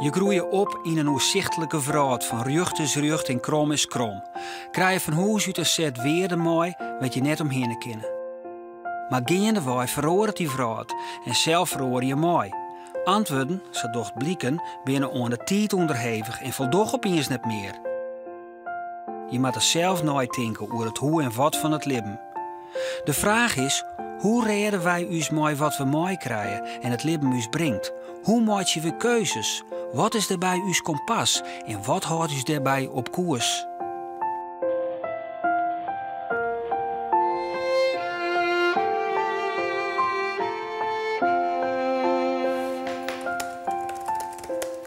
Je groeie op yn in oersichtlike wrâld fan rjocht is rjocht en krom is krom. Krije fan hûs út in set wearden mei wêr't je net omhinne kinne. Mar geandewei feroaret dy wrâld en sels feroarje je mei. Antwurden, sa docht bliken, binne oan de tiid ûnderhevich en foldogge opiens net mear. Je moatte sels neitinke oer it hoe en wat fan it libben. De fraach is, hoe rêde wy ús mei wat we meikrije en it libben ús bringt? Hoe meitsje we keuzes? Wat is dêrby ús kompas en wat hâldt ús dêrby op koers?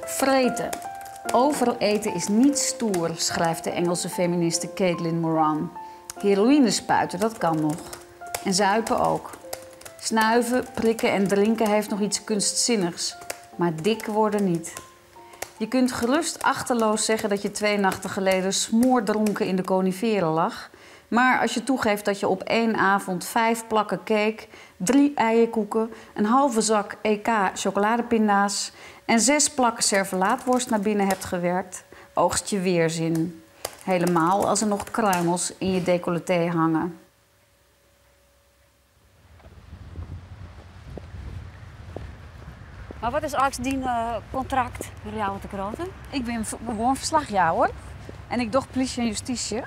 Freten. Overeten is niet stoer, schrijft de Engelse feministe Caitlin Moran. Heroïne spuiten, dat kan nog. En zuipen ook. Snuiven, prikken en drinken heeft nog iets kunstzinnigs, maar dik worden niet. Je kunt gerust achterloos zeggen dat je twee nachten geleden smoordronken in de coniferen lag. Maar als je toegeeft dat je op één avond vijf plakken cake, drie eierkoeken, een halve zak EK chocoladepinda's en zes plakken servelaatworst naar binnen hebt gewerkt, oogst je weerzin. Helemaal als er nog kruimels in je decolleté hangen. Mar wat is eins dyn kontrakt by Ljouwerter Krante? Ik bin gewoan ferslachjouwer en ik doch plysje en justysje,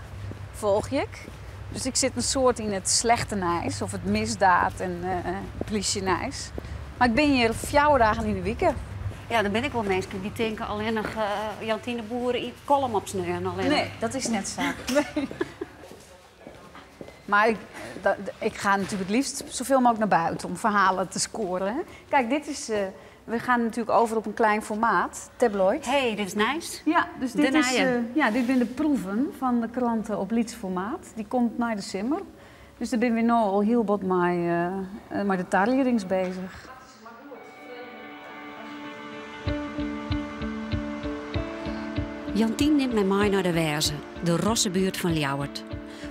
folgje ik. Dus ik sit in soad yn it slechte nijs of it misdaad en plysjenijs. Mar ik bin hjir fjouwer dagen yn de wike. Ja, der binne ek wol minsken dy't tinke allinnich Jantine de Boer yn Kollum op sneon allinnich. Nee, dat is net sa. Nee. Maar ik, ik ga natuurlijk het liefst zoveel mogelijk naar buiten om verhalen te scoren. Hè. Kijk, dit is, we gaan natuurlijk over op een klein formaat, tabloid. Hey, dit is nice. Ja, dus dit, De is, nije. Ja, dit binne de proeven fan de kranten op lyts formaat. Dy komt nei de simmer. Dus dêr binne we no al hiel bot mei de tariedings beuzich. Jantien nimt my mei nei de Wêze, de rosse buert fan Ljouwert.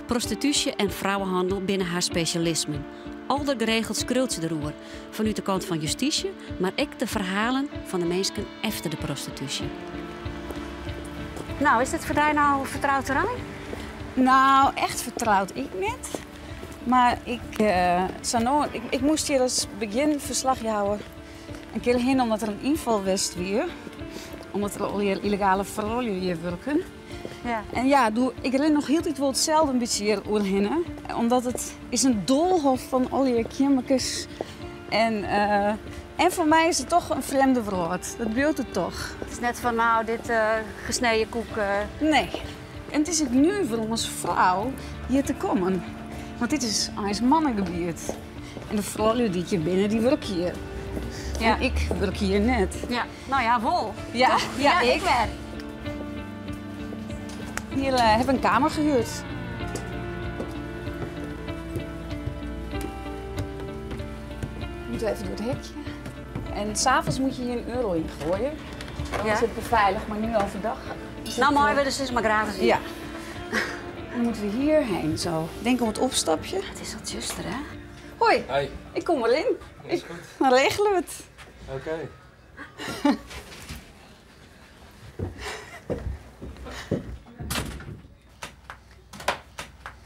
Prostitúsje en frouwehannel binne har spesjalismen. Aldergeregeld skriuwt se deroer, fanút de kant fan justysje, mar ek de ferhalen fan de minsken efter de prostitúsje. No, is dit foar dy no fertroud terrein? No, echt fertroud ek net. Mar ik, sa no, ik moast hjir as begjin ferslachjouwer in kear hinne omdat der in ynfal west wie. Omdat der allegear yllegale froulju hjir wurken. Ja. En ja, doe, ik rin noch hieltyd wol itselde in bytsje hjir oerhinne. Omdat it is in doolhof fan allegear keammerkes. En, en foar my is it toch in frjemde wrâld. Dat bliuwt it toch. It is net fan no, dit gesneden koek. Nee. En it is ek nuver om as frou hjir te kommen. Want dit is eins mannegebiet. En de froulju dy't hjir binne, dy wurkje hjir. Ja. En ik wurk hjir net. Ja, no ja, wol. Ja, ja, Ja, ik. ik wer. Hier heb ik een kamer gehuurd. Moet even door het hekje. En 's avonds moet je hier een euro in gooien. Dan Ja. is het beveiligd, maar nu overdag is Nou, het, mooi, we dus is maar gratis. Ja. Dan moeten we hierheen zo. Denk om het opstapje. Het is al juster, hè? Hoi. Hoi. Ik kom wel in. Is goed. Dan regelen we het. Oké.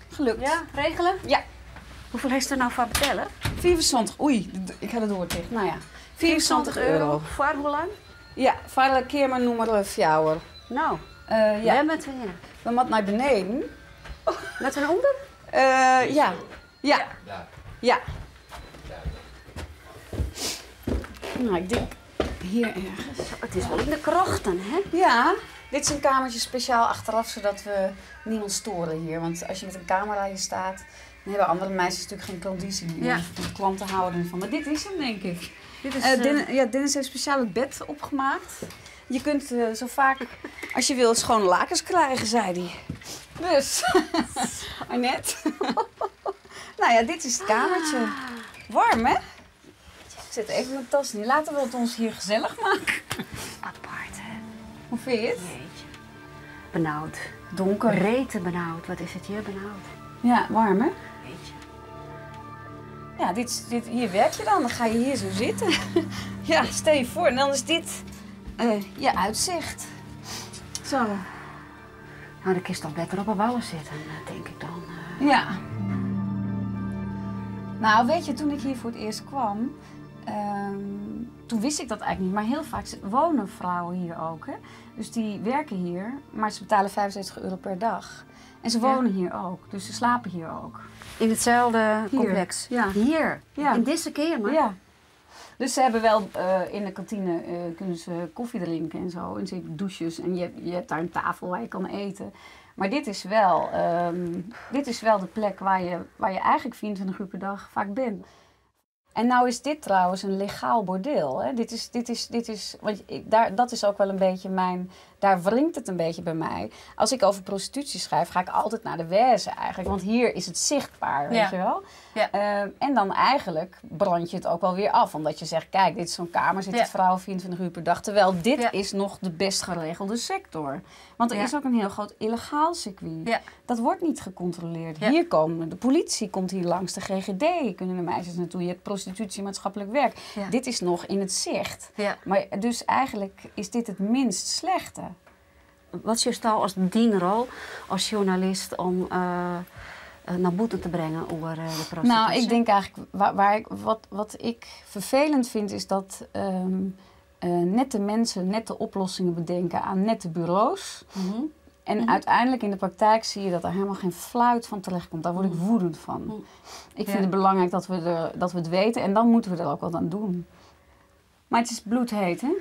Gelukt. Ja, regelen? Ja. Hoeveel heeft er nou voor betellen? 74. Oei, ik had het oor ticht. Nou ja, 74 euro. Voor hoe lang? Ja, voor de kamer nummer 4. Nou, Ja. Waar moeten we heen? We moeten naar beneden. Moeten we naar onder? Ja. Ja. Daar. Ja. Daar. Nou, ik denk hier ergens. Het is wel in de krochten, hè? Ja, dit is een kamertje speciaal achteraf, zodat we niemand storen hier. Want als je met een camera hier staat, dan hebben andere meisjes natuurlijk geen klandizie meer. Ja. Want klanten houden ervan. Maar dit is hem, denk ik. Dit is, Dennis heeft speciaal het bed opgemaakt. Je kunt zo vaak, als je wil, schone lakens krijgen, zei hij. Dus, Annette. Nou ja, dit is het kamertje. Warm, hè? Ik zet even mijn tas neer. Laten we het ons hier gezellig maken. Apart, hè? Hoe vind je het? Jeetje. Benauwd. Donker. Rete benauwd. Wat is het hier benauwd? Ja, warm, hè? Jeetje. Ja, hier werk je dan. Dan ga je hier zo zitten. Ja, stel je voor. En dan is dit Je uitzicht. Zo. Nou, dan kinst toch better op 'e wâl sitten, tink ik dan. Ja. Nou, weet je, toen ik hier voor het eerst kwam, toen wist ik dat eigenlijk niet. Maar heel vaak wonen vrouwen hier ook. Hè? Dus die werken hier, maar ze betalen €75 per dag. En ze wonen hier ook, dus ze slapen hier ook. In hetzelfde Hier. complex? Ja. Hier? Ja. In deze kamer? Ja. Dus ze hebben wel in de kantine kunnen ze koffie drinken en zo. En ze hebben douches en je hebt daar een tafel waar je kan eten. Maar dit is wel de plek waar je eigenlijk 24 uur per dag vaak bent. En nou is dit trouwens een legaal bordeel. Hè? Dit is, dit is, dit is, want ik, daar, dat is ook wel een beetje mijn... Daar wringt het een beetje bij mij. Als ik over prostitutie schrijf, ga ik altijd naar de Wezen eigenlijk. Want hier is het zichtbaar, weet je wel? En dan eigenlijk brand je het ook wel weer af. Omdat je zegt, kijk, dit is zo'n kamer, zitten vrouwen 24 uur per dag. Terwijl dit is nog de best geregelde sector. Want er is ook een heel groot illegaal circuit. Dat wordt niet gecontroleerd. Hier komen, de politie komt hier langs, de GGD kunnen de meisjes naartoe. Je hebt prostitutie, maatschappelijk werk. Dit is nog in het zicht. Maar dus eigenlijk is dit het minst slechte. Wat is je stal als dienrol, als journalist, om naar boete te brengen over de prostitutie? Nou, ik denk eigenlijk, waar, waar ik, wat, wat ik vervelend vind, is dat nette mensen nette oplossingen bedenken aan nette bureaus. En uiteindelijk in de praktijk zie je dat er helemaal geen fluit van terecht komt. Daar word ik woedend van. Ik vind het belangrijk dat we het weten en dan moeten we er ook wat aan doen. Maar het is bloedheet, hè?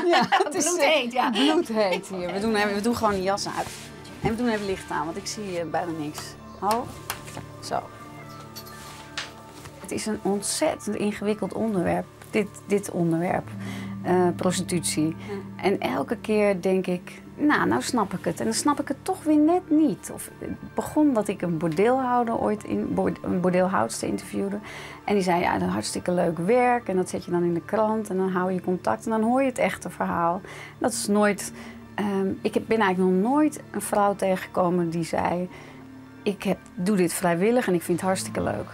Ja, het is Bloedheet, ja. bloedheet hier. We doen gewoon een jas uit. En we doen even licht aan, want ik zie bijna niks. Oh, zo. Het is een ontzettend ingewikkeld onderwerp, dit onderwerp, prostitutie. En elke keer denk ik, nou snap ik het. En dan snap ik het toch weer net niet. Of het begon dat ik een bordeelhouder ooit in, een bordeelhoudster interviewde. En die zei, ja, dat is hartstikke leuk werk. En dat zet je dan in de krant en dan hou je contact en dan hoor je het echte verhaal. Dat is nooit... Ik ben eigenlijk nog nooit een vrouw tegengekomen die zei, ik doe dit vrijwillig en ik vind het hartstikke leuk.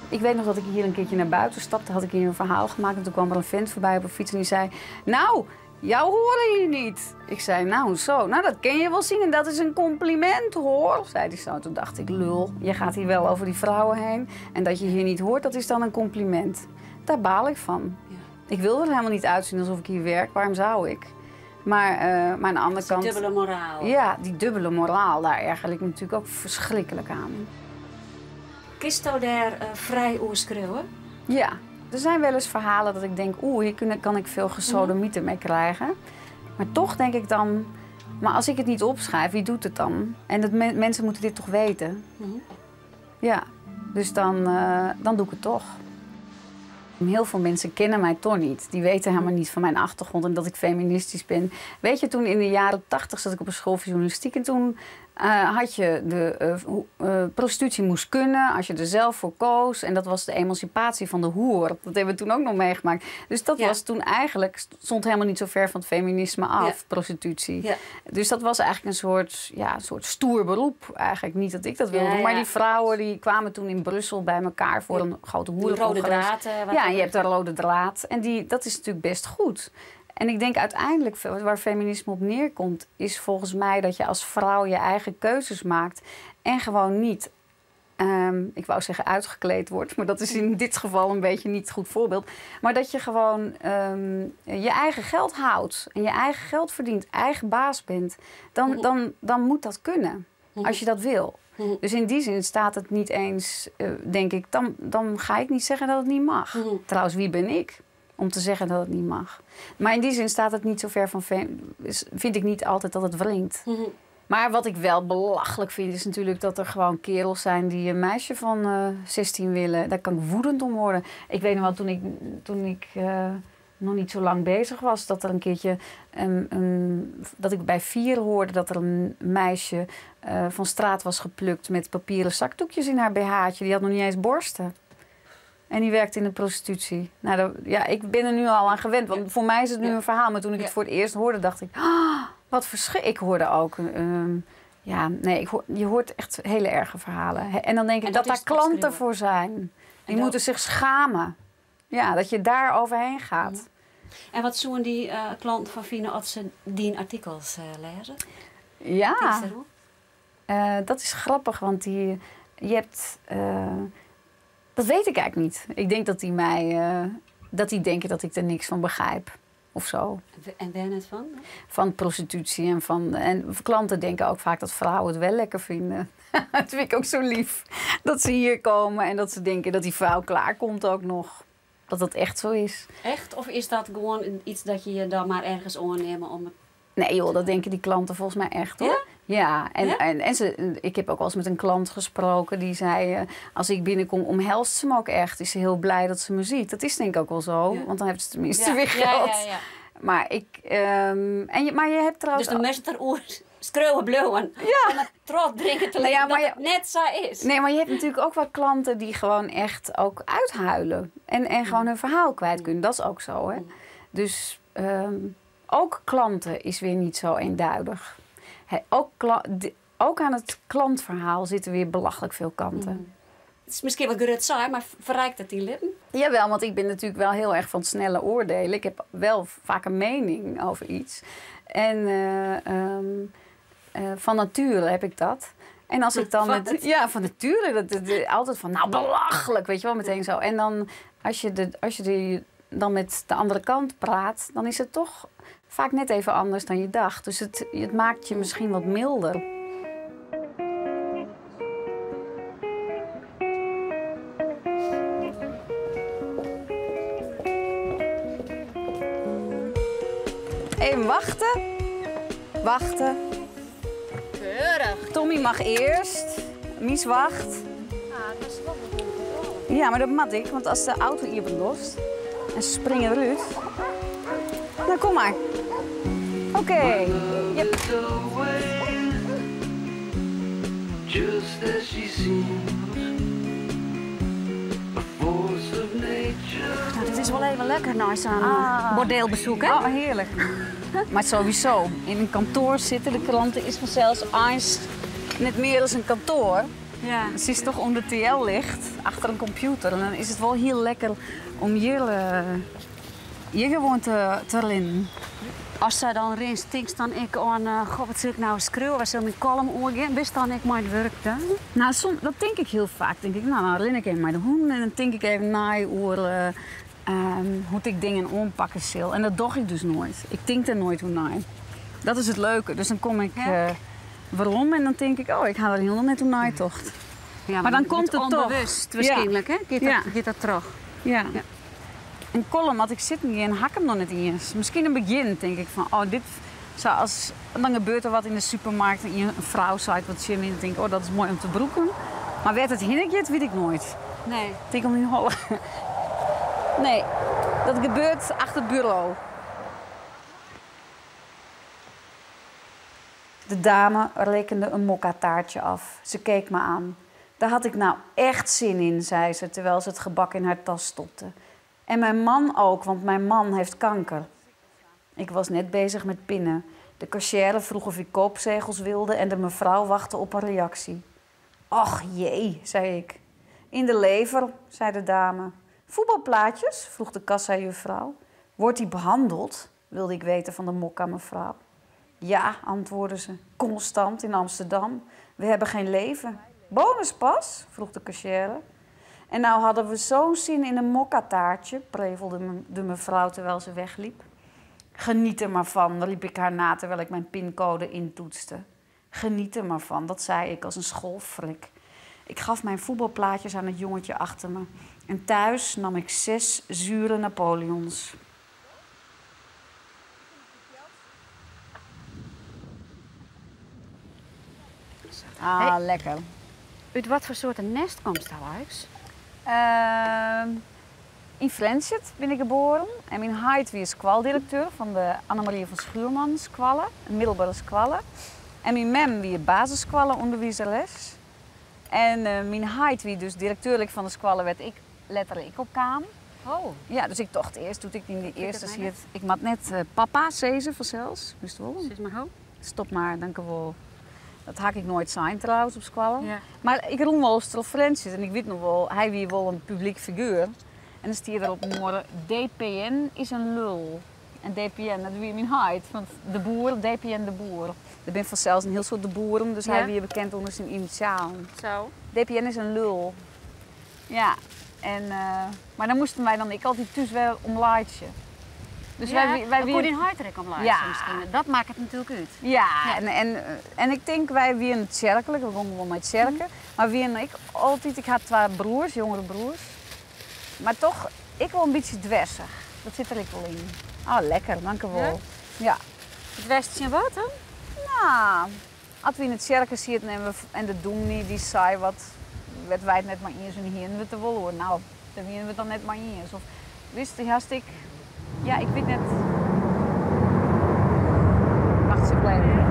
Ik weet nog dat ik hier een keertje naar buiten stapte, had ik hier een verhaal gemaakt en toen kwam er een vent voorbij op een fiets en die zei, nou, jou horen hier niet. Ik zei, nou zo, nou dat kun je wel zien en dat is een compliment hoor, zei hij zo. Toen dacht ik, lul, je gaat hier wel over die vrouwen heen en dat je hier niet hoort, dat is dan een compliment. Daar baal ik van. Ik wil er helemaal niet uitzien alsof ik hier werk, waarom zou ik? Maar aan de andere Die kant... dubbele moraal. Ja, die dubbele moraal, daar erger ik me natuurlijk ook verschrikkelijk aan. Kist daar vrij oer schreeuwen? Ja, er zijn wel eens verhalen dat ik denk, oeh, hier kan ik veel gesodemieten mee krijgen. Maar toch denk ik dan, maar als ik het niet opschrijf, wie doet het dan? En dat mensen moeten dit toch weten? Ja, dus dan doe ik het toch. Heel veel mensen kennen mij toch niet. Die weten helemaal niet van mijn achtergrond en dat ik feministisch ben. Weet je, toen in de jaren 80 zat ik op een school voor journalistiek. En toen had je de prostitutie moest kunnen als je er zelf voor koos. En dat was de emancipatie van de hoer. Dat hebben we toen ook nog meegemaakt. Dus dat was toen eigenlijk, stond helemaal niet zo ver van het feminisme af, prostitutie. Dus dat was eigenlijk een soort stoer beroep eigenlijk. Niet dat ik dat wilde doen, maar die vrouwen die kwamen toen in Brussel bij elkaar voor een grote Die rode hoerencongres. draad wat Ja, en je hebt de rode draad. En dat is natuurlijk best goed. En ik denk uiteindelijk, waar feminisme op neerkomt, is volgens mij dat je als vrouw je eigen keuzes maakt. En gewoon niet, ik wou zeggen uitgekleed wordt, maar dat is in dit geval een beetje niet het goed voorbeeld. Maar dat je gewoon je eigen geld houdt en je eigen geld verdient, eigen baas bent. Dan moet dat kunnen, als je dat wil. Dus in die zin staat het niet eens, denk ik, dan ga ik niet zeggen dat het niet mag. Trouwens, wie ben ik om te zeggen dat het niet mag? Maar in die zin staat het niet zo ver van vind ik niet altijd dat het wringt. Maar wat ik wel belachelijk vind, is natuurlijk dat er gewoon kerels zijn die een meisje van 16 willen. Daar kan ik woedend om worden. Ik weet nog wel, toen ik nog niet zo lang bezig was, dat er een keertje, een, dat ik bij 4 hoorde dat er een meisje van straat was geplukt met papieren zakdoekjes in haar BH'tje. Die had nog niet eens borsten. En die werkte in de prostitutie. Ik ben er nu al aan gewend, want voor mij is het nu een verhaal. Maar toen ik het voor het eerst hoorde, dacht ik, ah, wat verschrik. Ik hoorde ook, ja, nee, ik hoor, je hoort echt hele erge verhalen. En dan denk ik En dat dat is daar klanten afschuwelijk. voor zijn. Die moeten zich schamen. Ja, dat je daar overheen gaat. En wat soene dy klanten fan fine as se dyn artikels lêze? Ja, dat is grappig, want die, je hebt, dat weet ik eigenlijk niet. Ik denk dat die mij, dat die denken dat ik er niks van begrijp. Of zo. En wêr net fan? Van prostitutie en van. En klanten denken ook vaak dat vrouwen het wel lekker vinden. Dat vind ik ook zo lief. Dat ze hier komen en dat ze denken dat die vrouw klaarkomt ook nog. Dat dat echt zo is. Echt? Of is dat gewoon iets dat je je dan maar ergens oannimme om het Nee joh, dat denken die klanten volgens mij echt hoor. Ja? Ja, Ja? en ik heb ook wel eens met een klant gesproken die zei, als ik binnenkom omhelst ze me ook echt. Is ze heel blij dat ze me ziet. Dat is denk ik ook wel zo, want dan heeft ze tenminste weer geld. Maar je hebt trouwens Dus de mensen ter oor schreeuwen blauwen. Om het trot drinken te leren dat het net zo is. Nee, maar je hebt natuurlijk ook wel klanten die gewoon echt ook uithuilen. En gewoon hun verhaal kwijt kunnen. Dat is ook zo, hè. Dus ook klanten is weer niet zo eenduidig. Hè, ook aan het klantverhaal zitten weer belachelijk veel kanten. Het is misschien wat grut saai, maar verrijkt het die lippen? Jawel, want ik ben natuurlijk wel heel erg van het snelle oordelen. Ik heb wel vaak een mening over iets. En van nature heb ik dat. En als ik dan Van met, het- ja, van nature. Dat, altijd van, nou belachelijk, weet je wel, meteen zo. En dan, als je, de, als je de, dan met de andere kant praat, dan is het toch vaak net even anders dan je dacht. Dus het maakt je misschien wat milder. Even wachten. Wachten. Keurig. Tommy mag eerst. Mies wacht. Ah, dat is wel goed onder controle. Ja, maar dat mat ik, want als de auto hier lost en ze springen eruit. Nou, kom maar. Oké. Yep. Just as she seems, a force of nature. Nou, dit is wel even lekker na zo'n bordeelbezoek, hè? Oh, heerlijk. Maar sowieso, in een kantoor zitten, de kranten is vanzelfs eens net meer dan een kantoor. Het is toch onder TL ligt, achter een computer. En dan is het wel heel lekker om hier gewoon te rennen. Als zij dan rint, denk dan ik aan, goh, wat zit ik nou schreeuwen, waar zal mijn column oorgaan? Wist dan ik maar het werk dan? Nou, soms, dat denk ik heel vaak. Denk ik, nou, dan ren ik even met de hoen en dan denk ik even na oor hoe ik dingen aanpakken zal. En dat doe ik dus nooit. Ik denk er nooit hoe naar. Dat is het leuke. Dus dan kom ik, waarom en dan denk ik, oh, ik ga er heel net hoe naar tocht. Ja, maar dan komt het toch. Onbewust waarschijnlijk, hè? Gaat dat terug? Een column, want ik zit niet en hak hem nog niet eens. Misschien een begin, denk ik van, oh, dit zou als, dan gebeurt er wat in de supermarkt en een vrouw zei wat zin in en denk ik, oh, dat is mooi om te broeken. Maar werd het hinnetje, dat weet ik nooit. Nee. Ik denk om niet hollen. Nee, dat gebeurt achter het bureau. De dame rekende een mokka-taartje af. Ze keek me aan. Daar had ik nou echt zin in, zei ze, terwijl ze het gebak in haar tas stopte. En mijn man ook, want mijn man heeft kanker. Ik was net bezig met pinnen. De cashier vroeg of ik koopzegels wilde en de mevrouw wachtte op een reactie. Ach jee, zei ik. In de lever, zei de dame. Voetbalplaatjes? Vroeg de kassajuffrouw. Wordt die behandeld? Wilde ik weten van de mokka mevrouw. Ja, antwoordde ze. Constant in Amsterdam. We hebben geen leven. Bonuspas? Vroeg de cashier. En nou hadden we zo'n zin in een mokka-taartje, prevelde de mevrouw terwijl ze wegliep. Geniet er maar van, riep ik haar na terwijl ik mijn pincode intoetste. Geniet er maar van, dat zei ik als een schoolfrik. Ik gaf mijn voetbalplaatjes aan het jongetje achter me. En thuis nam ik 6 zure Napoleons. Ah, Hey. lekker. Uit wat voor soort een nest komt dat, Alex? In Frensjet ben ik geboren. En mijn heit was squaldirecteur van de Annemarie van Schuurman squallen, een middelbare squallen. En mijn mem wie basissquallen onderwijzeres. En mijn heit wie dus directeur van de squallen werd ik letterlijk op kaam. Oh. Ja, dus ik dacht eerst, toen ik in de Ik eerste het zie het, ik mat net papa zezen vanzelfs, wist wel. Zeg maar ho. Stop maar, dank u wel. Dat haak ik nooit zijn trouwens op squallen. Ja. Maar ik roem wel eens tot Frensjes en ik weet nog wel, hij wie wel een publiek figuur. En dan stie der op de muorre, DPN is in lul. En DPN, dat wie myn heit, want de Boer, DPN de Boer. Der binne fansels in hiel soad de Boeren, dus hy wie bekend ûnder syn inisjalen. Zo. DPN is in lul. Ja, en, mar dan moasten wy dan ek altyd thús wer om laitsje. Dus ja, wy koe dyn heit der ek om laitsje miskien. Dat makket natuerlik út. Ja, en ik tink wy wienen tsjerklik, we gongen wol nei tsjerke. Mar wienen ek altyd, ik ha twa broers, jongere broers. Mar toch ek wol in bytsje dwersich. Dat sit der ek wol yn. Oh, lekker, dankewol. Ja. Dwers tsjin wat dan? Nou, as we yn de tsjerke sieten en de dûmny dy sei wat wêr't wy it net mei iens wiene, hienen we it der wol oer. Nou, dêr wienen we it dan net mei iens. Of witst, hast ik, ja, ik wit net. Wacht eens even.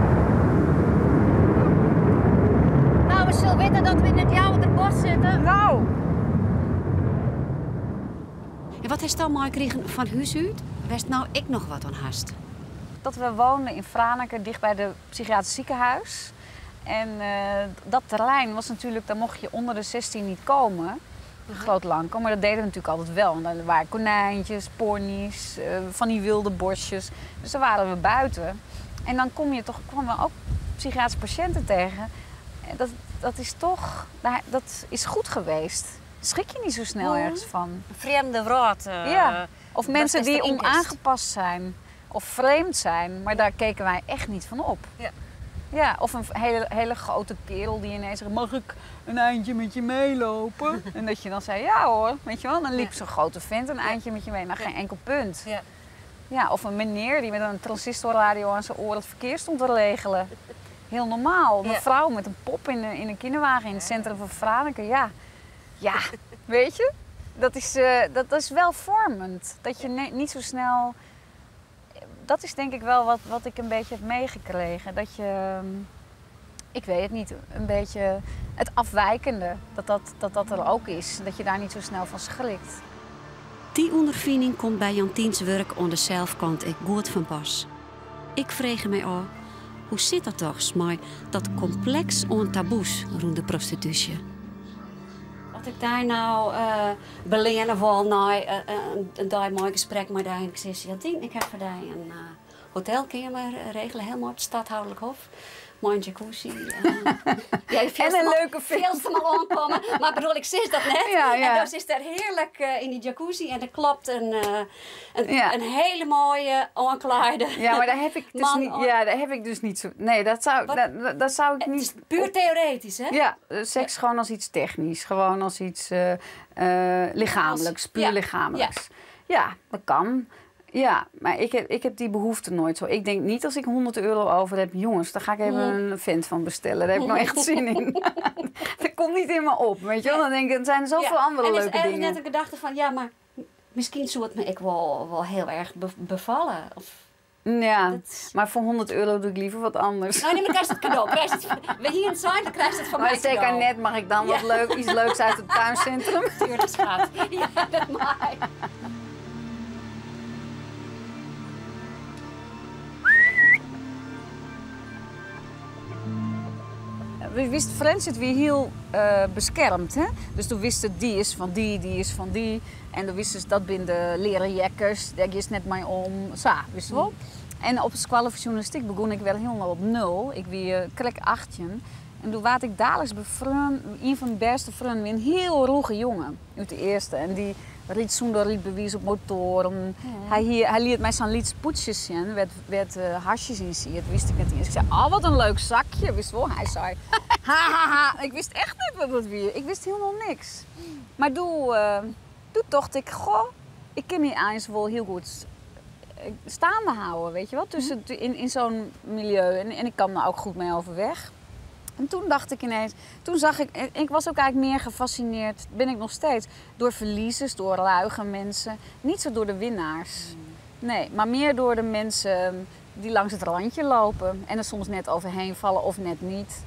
Nou, we sille witte dat we yn it Ljouwerter Bos sitte. Nou! En wat hast dan meikrigen fan hús út? Wêr'tst no ek noch wat oan hast? Dat we woonden yn Franeker, dicht by de psychiatrysk sikehûs. En dat terrein was natuurlijk, daar mocht je onder de 16 niet komen. Groot Lankum, maar dat deden we natuurlijk altijd wel. Want er waren konijntjes, pony's, van die wilde bosjes. Dus daar waren we buiten. En dan kom je toch, kwamen we ook psychiatrische patiënten tegen. En dat is toch, nou, dat is goed geweest. Schrik je niet zo snel ergens van. Een vreemde wrâld. Ja. Of dat mensen is die de inkist. onaangepast zijn of vreemd zijn, maar daar keken wij echt niet van op. Ja, of een hele, hele grote kerel die ineens zegt, mag ik een eindje met je meelopen? En dat je dan zei, ja hoor, weet je wel. Dan liep zo'n grote vent een eindje met je mee, maar geen enkel punt. Ja, of een meneer die met een transistorradio aan zijn oor het verkeer stond te regelen. Heel normaal. Een vrouw met een pop in een kinderwagen in het centrum van Franeker, ja. Ja, weet je? Dat is wel vormend. Dat je niet zo snel... Dat is denk ik wel wat ik een beetje heb meegekregen. Dat je, ik weet het niet, een beetje het afwijkende, dat er ook is. Dat je daar niet zo snel van schrikt. Die ondervinding komt bij Jantien's werk aan de zelfkant ik goed van pas. Ik vreeg mij af, hoe zit dat toch, maar dat complex on taboes rond de prostitutie? Wat ik daar nou belenen wil, na een dag mooi gesprek met haar. Ik zei, Jantien, ik heb voor jou een hotelkamer regelen, helemaal op het Stadhouderlijk Hof. Mooi jacuzzi. Ja, En een leuke veel film. te mal aankomen. Maar bedoel, ik zie dat net. Ja, ja. En dan is daar heerlijk in die jacuzzi. En er klopt een hele mooie aankleide Ja, maar daar heb ik dus man niet, aan. ja, daar heb ik dus niet zo. Nee, dat zou, Wat? dat, dat, dat zou ik Het niet is puur theoretisch, hè? Ja, seks gewoon als iets technisch. Gewoon als iets lichamelijks, puur lichamelijks. Ja, dat kan. Ja, maar ik heb die behoefte nooit zo. Ik denk niet als ik 100 euro over heb, jongens, daar ga ik even een vent van bestellen. Daar heb ik nou echt zin in. Dat komt niet in me op, weet je wel. Dan denk ik, er zijn zoveel andere En is leuke ergens dingen. net een gedachte van, ja, maar misschien zou het me ik wel heel erg bevallen. Of... Ja, Dat is maar voor 100 euro doe ik liever wat anders. Nou, nee, maar krijg je het cadeau. Krijg je het van- We hier zijn, dan krijg je het van Maar mij zeker cadeau. net mag ik dan iets leuks uit het tuincentrum. Tuurlijk, schat. Ja, dat mag. We wisten, Frans het weer heel beschermd. Hè? Dus toen wisten die is van die, die is van die. En toen wisten ze dat binnen de leren jekkers, daar is net mij om. Zo, wist je wel? En op de squallen voor journalistiek begon ik wel helemaal op nul. Ik wie krek 18. En toen waard ik dadelijk bevriend, een van mijn beste vrienden, een heel roege jongen uit de eerste. En die riet zonder rietbewijs op motoren. Hij liet mij zo'n liet poetsjes zien, werd hasjes in zie. Dat wist ik net niet eens. Ik zei, oh wat een leuk zakje, wist wel. Hij zei, ha ha ha. Ik wist echt niet wat dat wie. Ik wist helemaal niks. Maar toen dacht ik, goh, ik kan me eens wel heel goed staande houden, weet je wel. In zo'n milieu. En ik kan daar ook goed mee overweg. En toen dacht ik ineens, toen zag ik, en ik was ook eigenlijk meer gefascineerd, ben ik nog steeds, door verliezers, door ruige mensen. Niet zo door de winnaars. Nee, maar meer door de mensen die langs het randje lopen en er soms net overheen vallen of net niet.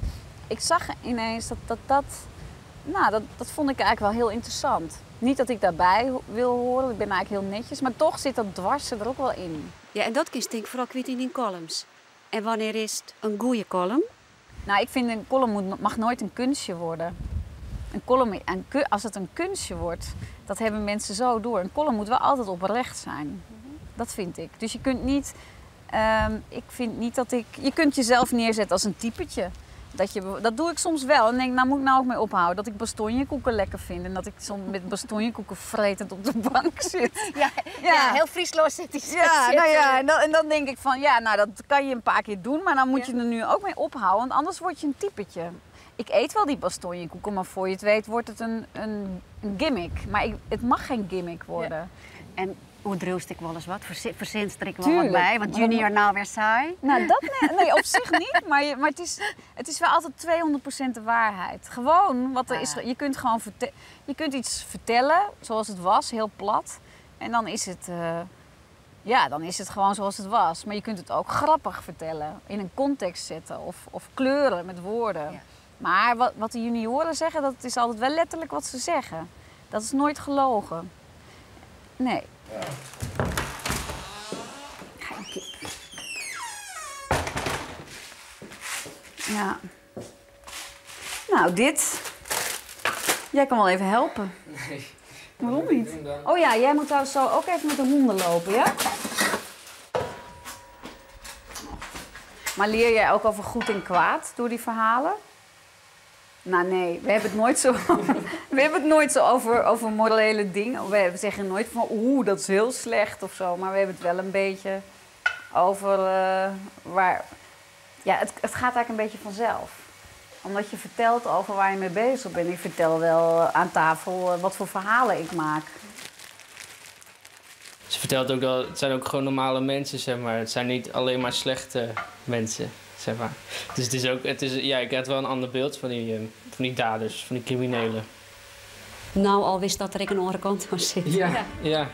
Ik zag ineens dat dat, dat, nou, dat, dat vond ik eigenlijk wel heel interessant. Niet dat ik daarbij wil horen, ik ben eigenlijk heel netjes, maar toch zit dat dwarse er ook wel in. Ja, en dat kind ik vooral kwijt in die columns. En wanneer is het een goede column? Nou, ik vind een column mag nooit een kunstje worden. Een column, een, als het een kunstje wordt, dat hebben mensen zo door. Een column moet wel altijd oprecht zijn. Dat vind ik. Dus je kunt niet. Ik vind niet dat ik. Je kunt jezelf neerzetten als een typetje. Dat doe ik soms wel. En denk, nou moet ik nou ook mee ophouden. Dat ik bastonjekoeken lekker vind. En dat ik soms met bastonjekoeken vretend op de bank zit. Ja, ja. heel Friesloos zit die Ja, nou ja, en dan denk ik van, ja, nou dat kan je een paar keer doen. Maar dan moet je er nu ook mee ophouden. Want anders word je een typetje. Ik eet wel die bastonjekoeken, maar voor je het weet wordt het een gimmick. Maar het mag geen gimmick worden. Ja. En hoe droost ik wel eens wat? Verzint er ik wel wat bij? Want junior nou weer saai. Nou, dat nee, op zich niet. Maar het is wel altijd 200% de waarheid. Gewoon wat er is. Je kunt gewoon je kunt iets vertellen zoals het was, heel plat. En dan is het, ja, dan is het gewoon zoals het was. Maar je kunt het ook grappig vertellen. In een context zetten of kleuren met woorden. Ja. Maar wat de junioren zeggen, dat is altijd wel letterlijk wat ze zeggen. Dat is nooit gelogen. Nee. Ga een kip. Ja. Nou, dit. Jij kan wel even helpen. Nee. Waarom niet? Oh ja, jij moet trouwens zo ook even met de honden lopen, ja? Maar leer jij ook over goed en kwaad door die verhalen? Nou nee, we hebben het nooit zo, we hebben het nooit zo over morele dingen. We zeggen nooit van oeh, dat is heel slecht of zo. Maar we hebben het wel een beetje over waar... Ja, het gaat eigenlijk een beetje vanzelf. Omdat je vertelt over waar je mee bezig bent. Ik vertel wel aan tafel wat voor verhalen ik maak. Ze vertelt ook dat het zijn ook gewoon normale mensen, zeg maar. Het zijn niet alleen maar slechte mensen, zeg maar. Dus het is ook, ja, ik had wel een ander beeld van die daders, van die criminelen. Nou, al wist dat er ik een andere kant aan zit. Ja, ja.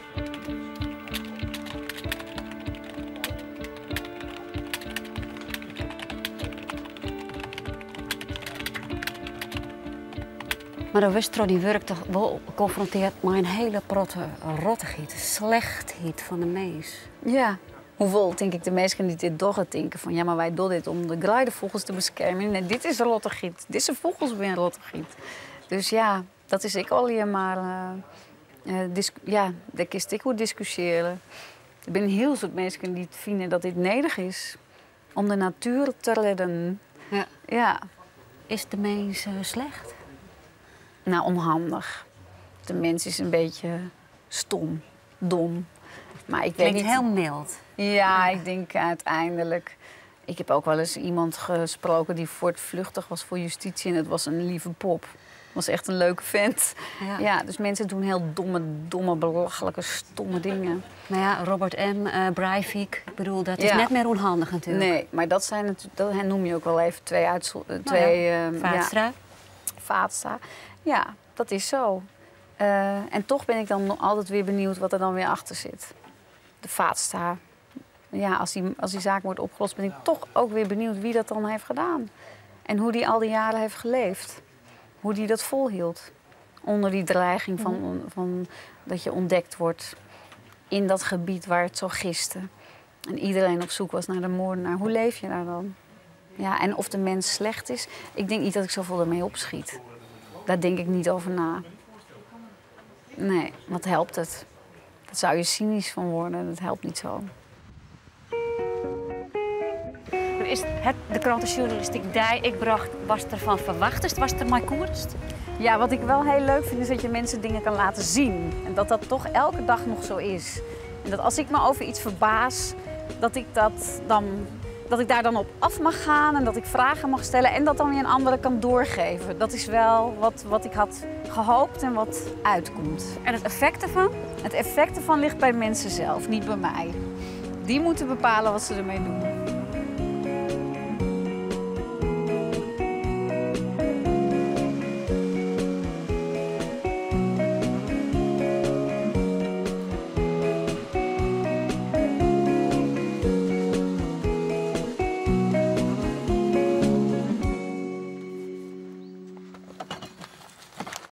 Maar dan wist die werk toch wel geconfronteerd met een hele protte rottigheid, slechtheid van de mens. Ja. Hoeveel, denk ik, de mensen die dit doggen denken van... ja, maar wij doen dit om de greidevogels te beschermen. Nee, dit is rottigheid. Deze vogels zijn rottigheid. Dus ja, dat is ik al hier maar... ja, daar kist ik hoe discussiëren. Er zijn heel soort mensen die vinden dat dit nederig is. Om de natuur te redden. Ja. Ja. Is de mens slecht? Nou, onhandig. De mens is een beetje stom, dom. Maar ik weet Klinkt niet... heel mild. Ja, ik denk uiteindelijk... Ik heb ook wel eens iemand gesproken die voortvluchtig was voor justitie. En het was een lieve pop. Was echt een leuke vent. Ja. Ja, dus mensen doen heel domme, belachelijke, stomme dingen. Maar ja, Robert M., Breivik, ik bedoel, dat is Ja. net meer onhandig natuurlijk. Nee, maar dat zijn natuurlijk, dat noem je ook wel even twee Nou twee, ja. Vaatstra. Ja. Vaatstra. Ja, dat is zo. En toch ben ik dan nog altijd weer benieuwd wat er dan weer achter zit. De Vaatstra. Ja, als die zaak wordt opgelost, ben ik toch ook weer benieuwd wie dat dan heeft gedaan. En hoe die al die jaren heeft geleefd. Hoe die dat volhield. Onder die dreiging van dat je ontdekt wordt in dat gebied waar het zo giste. En iedereen op zoek was naar de moordenaar. Hoe leef je daar dan? Ja, en of de mens slecht is, ik denk niet dat ik zoveel ermee opschiet. Daar denk ik niet over na. Nee, wat helpt het? Daar zou je cynisch van worden, dat helpt niet zo. Is het de krantenjournalistiek die ik bracht, was ervan verwacht? Was er maar koers? Ja, wat ik wel heel leuk vind is dat je mensen dingen kan laten zien. En dat dat toch elke dag nog zo is. En dat als ik me over iets verbaas, dat ik daar dan op af mag gaan en dat ik vragen mag stellen en dat dan weer een andere kan doorgeven. Dat is wel wat ik had gehoopt en wat uitkomt. En het effect ervan? Het effect ervan ligt bij mensen zelf, niet bij mij. Die moeten bepalen wat ze ermee doen.